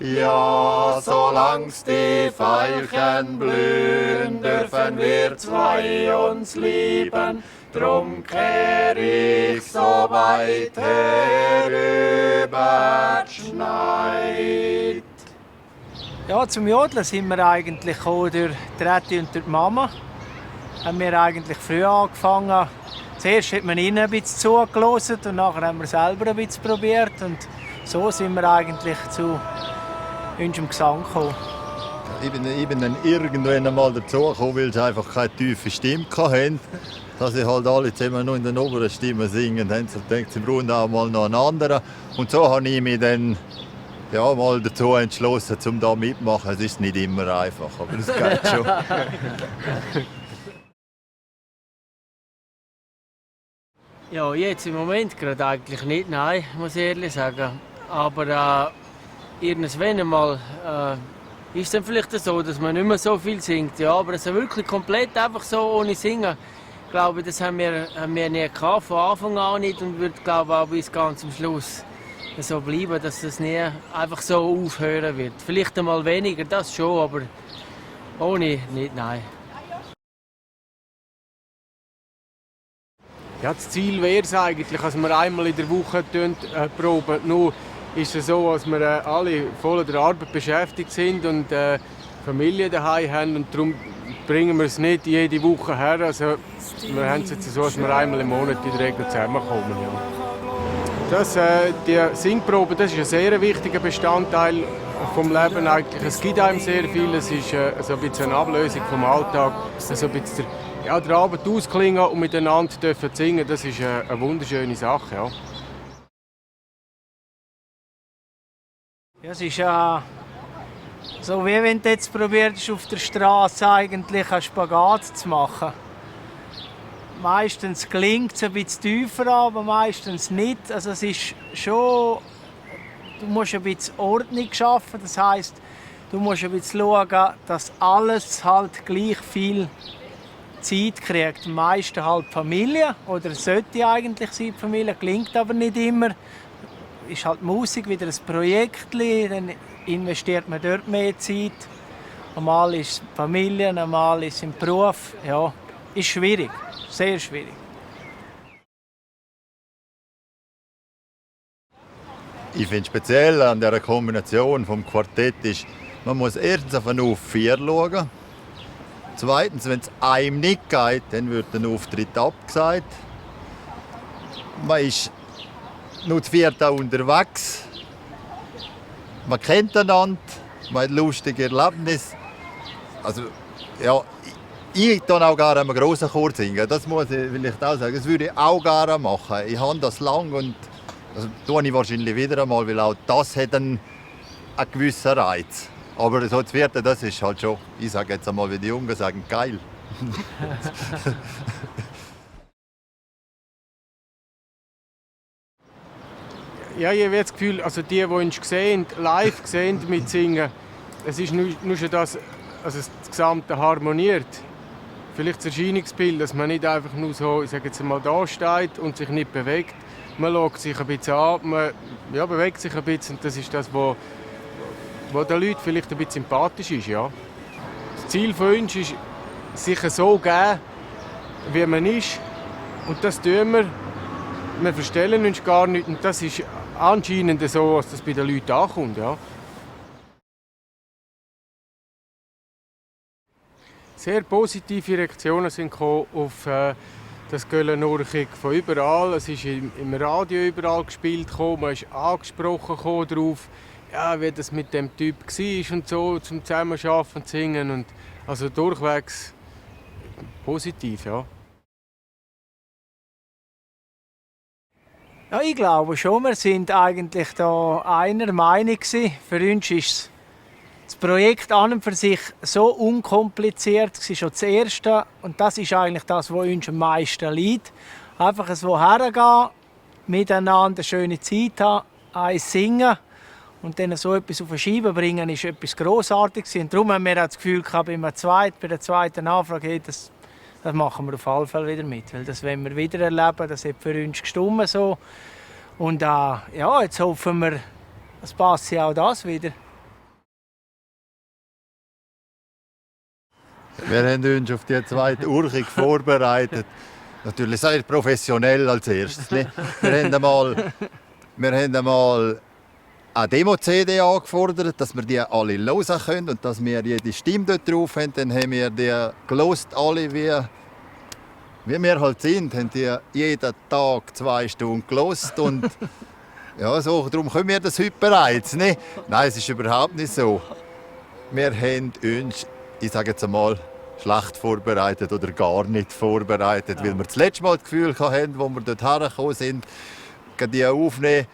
Ja, solang's die Veilchen blühen, dürfen wir zwei uns lieben. Drum kehr ich so weit herüber Schneid. Ja, zum Jodeln sind wir eigentlich gekommen durch die Räti und durch die Mama. Haben wir eigentlich früh angefangen. Zuerst hat man ihnen ein bisschen zugelassen und nachher haben wir selber ein bisschen probiert. Und so sind wir eigentlich zu unserem Gesang gekommen. Ich bin dann irgendwann einmal dazugekommen, weil sie einfach keine tiefe Stimme hatten. Dass sie halt alle zusammen nur in der oberen Stimme singen. Dann haben sie gedacht, sie brauchen auch mal noch einen anderen. Und so habe ich mich dann mal dazu entschlossen, um da mitzumachen. Es ist nicht immer einfach, aber es geht schon. Ja, jetzt im Moment gerade eigentlich nicht, nein, muss ich ehrlich sagen. Aber irgendwann einmal ist es dann vielleicht so, dass man nicht mehr so viel singt. Ja, aber also wirklich komplett einfach so ohne Singen, ich glaube, das haben wir nie gehabt, von Anfang an nicht und wird, glaube auch bis ganz zum Schluss so bleiben, dass es nie einfach so aufhören wird. Vielleicht einmal weniger, das schon, aber ohne nicht, nein. Ja, das Ziel wäre es eigentlich, dass wir einmal in der Woche proben. Nur ist es so, dass wir alle voll der Arbeit beschäftigt sind und Familie daheim haben und darum bringen wir es nicht jede Woche her. Also, wir haben es jetzt so, dass wir einmal im Monat in der Regel zusammenkommen. Ja. Die Singprobe, das ist ein sehr wichtiger Bestandteil vom Leben eigentlich. Es gibt einem sehr viel, es ist so ein bisschen eine Ablösung vom Alltag, so ein bisschen der Abend ausklingen und miteinander dürfen singen, das ist eine wunderschöne Sache. Ja. Ja, es ist so, wie wenn du jetzt probierst, auf der Straße eigentlich einen Spagat zu machen. Meistens klingt es ein bisschen tiefer, aber meistens nicht. Also es ist schon, du musst ein bisschen Ordnung schaffen. Das heisst, du musst ein bisschen schauen, dass alles halt gleich viel Zeit kriegt. Am meisten halt die Familie, oder es sollte eigentlich sein, die Familie, klingt aber nicht immer. Ist halt Musik wieder ein Projekt, dann investiert man dort mehr Zeit. Einmal ist es die Familie, einmal ist es im Beruf. Ja, ist schwierig, sehr schwierig. Ich finde speziell an dieser Kombination vom Quartett ist, man muss erstens auf einen Auf 4 schauen. Zweitens, wenn es einem nicht geht, dann wird der Auftritt abgesagt. Man ist nur zu viert auch unterwegs. Man kennt einander, man hat lustige Erlebnisse. Also, ja, ich kann auch gerne einen grossen Chor singen. Das muss ich vielleicht auch sagen. Das würde ich auch gerne machen. Ich habe das lange und das tue ich wahrscheinlich wieder einmal, weil auch das hat einen gewissen Reiz. Aber so zu vierte, das ist halt schon, ich sage jetzt einmal, wie die Jungen sagen, geil. Ja, ich habe das Gefühl, also die uns live sehen mit Singen, es ist nur schon das, also das Gesamte harmoniert. Vielleicht das Erscheinungsbild, dass man nicht einfach nur so, ich sage jetzt mal, da steht und sich nicht bewegt. Man schaut sich ein bisschen an, man bewegt sich ein bisschen und das ist das, was den Leuten vielleicht ein bisschen sympathisch ist. Ja. Das Ziel von uns ist, sich so geben, wie man ist. Und das tun wir. Wir verstellen uns gar nicht. Und das ist anscheinend so, dass das bei den Leuten ankommt. Ja. Sehr positive Reaktionen sind gekommen auf das Göllenorchig von überall. Es ist im Radio überall gespielt, man ist angesprochen darauf, ja, wie das mit dem Typ war und so, zum Zusammenarbeiten und Singen. Und also durchwegs positiv, ja. Ja, ich glaube schon, wir sind eigentlich da einer Meinung gewesen. Für uns ist das Projekt an und für sich so unkompliziert, es war schon das erste und das ist eigentlich das, was uns am meisten liegt. Einfach so hergehen, miteinander eine schöne Zeit haben, eins singen und dann so etwas auf die Scheibe bringen, ist etwas Grossartiges. Und darum haben wir auch das Gefühl gehabt, bei der zweiten Anfrage, hey, das machen wir auf alle Fälle wieder mit, weil das wollen wir wieder erleben, das hat für uns gestimmt so. Und ja, jetzt hoffen wir, es passt ja auch das wieder. Wir haben uns auf die zweite Urchung vorbereitet. Natürlich sehr professionell als erstes. Ne? Wir haben einmal eine Demo-CD angefordert, dass wir die alle hören können und dass wir jede Stimme dort drauf haben. Dann haben wir die gelost, alle wie wir halt sind, haben die jeden Tag 2 Stunden gelost und ja, so, darum können wir das heute bereits. Ne? Nein, es ist überhaupt nicht so. Wir haben uns, ich sage jetzt einmal, schlecht vorbereitet oder gar nicht vorbereitet, weil wir das letzte Mal das Gefühl hatten, als wir dort hergekommen sind, die aufnehmen.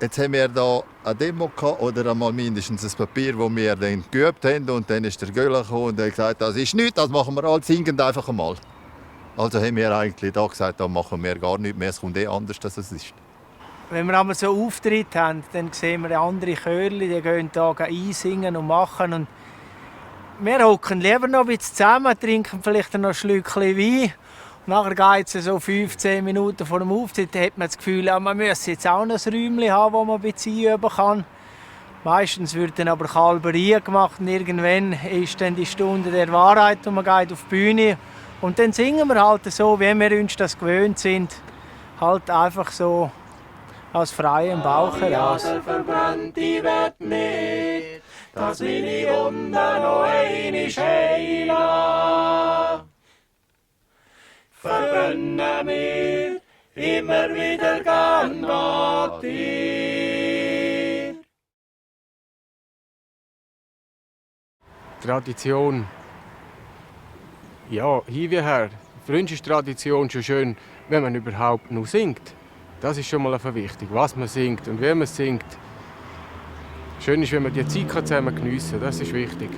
Jetzt haben wir hier eine Demo gehabt, oder einmal mindestens ein Papier, das wir dann geübt haben. Und dann ist der Göller gekommen und hat gesagt, das ist nichts, das machen wir alle singend einfach einmal. Also haben wir eigentlich da gesagt, da machen wir gar nichts mehr, es kommt anders, als es ist. Wenn wir einmal so Auftritt haben, dann sehen wir andere Chörli, die gehen da einsingen und machen. Und wir hocken lieber noch ein bisschen zusammen, trinken vielleicht noch ein Schlückchen Wein. Und nachher geht es so 15 Minuten vor dem Auftritt, da hat man das Gefühl, man müsse jetzt auch noch ein Räumchen haben, wo man ein bisschen einüben kann. Meistens wird dann aber Kalberie gemacht und irgendwann ist dann die Stunde der Wahrheit und man geht auf die Bühne. Und dann singen wir halt so, wie wir uns das gewöhnt sind. Halt einfach so aus freiem Bauch heraus. Verbrennt die Welt nicht, dass meine Wunden noch einmal heilen. Verbrennen wir immer wieder gern an dir. Tradition. Ja, hin wie her. Für uns ist Tradition schon schön, wenn man überhaupt nur singt. Das ist schon mal wichtig, was man singt und wie man singt. Schön ist, wenn man die Zeit zusammen geniessen kann. Das ist wichtig.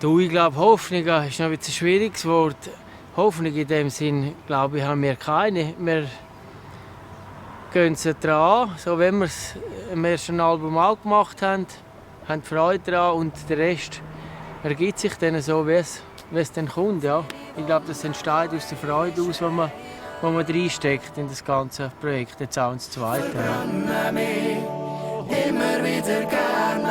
Ich glaube, Hoffnung ist noch ein bisschen ein schwieriges Wort. Hoffnung in dem Sinn, glaube ich, haben wir keine. Wir gehen sie dran, so wenn wir es im ersten Album auch gemacht haben Freude daran und der Rest ergibt sich dann so, wie es dann kommt. Ja. Ich glaube, das entsteht aus der Freude, aus, die man reinsteckt in das ganze Projekt, jetzt auch ins zweite. Immer wieder gern